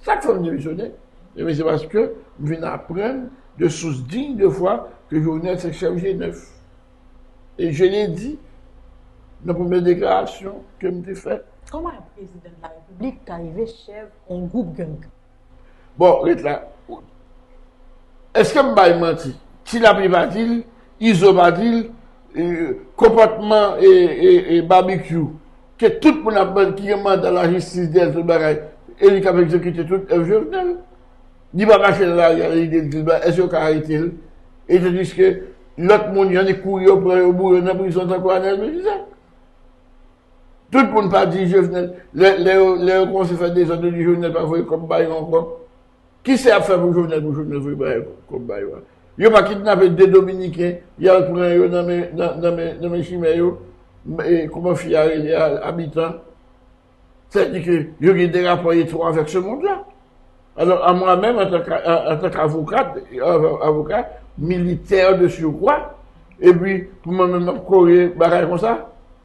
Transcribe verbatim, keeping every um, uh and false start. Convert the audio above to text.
Sa k fè m demisyonnen, ebyen, se paske m vin aprann de sous digne de foi que Jovenel se chèf G nèf. Et je l'ai dit nan premye deklarasyon ke m te fè. Kòman yon prezidan de la repiblik ka rive chèf yon gwoup gang? Bon, ret la. Èske m bay manti? Ti Lapli pa di l, Izo pa di l, e, konpòtman e, e, e Babikyou, ke tout moun ap, ki gen manda lajistis dèyè tout bagay, e li k ap egzekite tout èv Jovenel. Li pa mache nan lari a, li di l, èske yo ka arete l? E tandiske lòt moun yo, li kouri, yo pran yo, boure yo nan prizon tankou Anèl Belize. Tout moun pa di Jovenel, lè, lè, yo, lè yo kòmanse fè dezòd, yo di Jovenel pa voye kòb ba yo ankò. Kisa y ap fè pou Jovenel, pou Jovenel voye ba yo kòb ba yo a? Yo pa kidnape de Dominiken, y al pran yo nan men, nan, nan men, nan men chimè yo, e, kòman fi a rele a, Abitan. Sètadi ke yo gen de rapò etwa avèk se mond la. Alò, a mwen menm, antanke, an, antanke avoka, avoka, militè de surcroît, epi pou mwen menm ap kore bagay konsa,